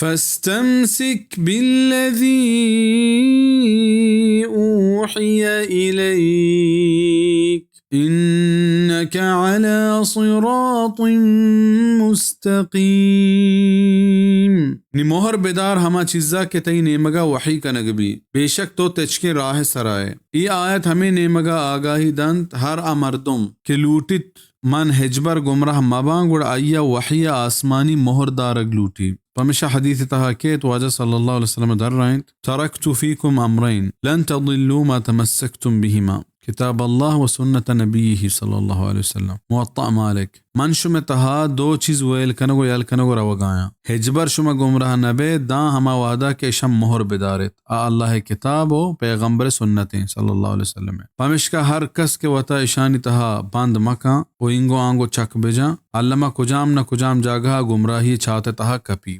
فاستمسك بالذي أوحي إليك إنك على صراط مستقيم۔ نی مہر بدار ہما چیزا کہ تئی نیمگا وحی کنگ بی، بے شک تو تچکیں راہ سرا ئے۔ ای آیت ہمے نیمگا آگاہی دنت، ہر آ مردم کہ لوٹیت من ہچبر گمراہ مباں، گڑا آئیا وحی آسمانی مہر دارگ لوٹی۔ پمشا حدیث تہا کیت، واجہ صلی اللہ علیہ وسلم درائینت، ترکت فیکم امرین لن تضلوا ما تمسکتم بہما، کتاب اللہ و سنت نبیہ صلی اللہ علیہ وسلم۔ موطأ مالک۔ من شمئے تہا دو چیز ویل کنگ و یل کنگ و روگایاں۔ ہچبر شما گمراہ نبیت داں ہما وہدا کہ اشاں مہر بداریت، آ اللہ کتاب و پیغمبر سنتیں صلی اللہ علیہ وسلم۔ پمشکا ہر کس کہ وتا اشانی تہا بند مکاں و اینگو آنگو چک بجاں، الما کجام نہ کجام جاگہا گمراہی چات تہا کپی۔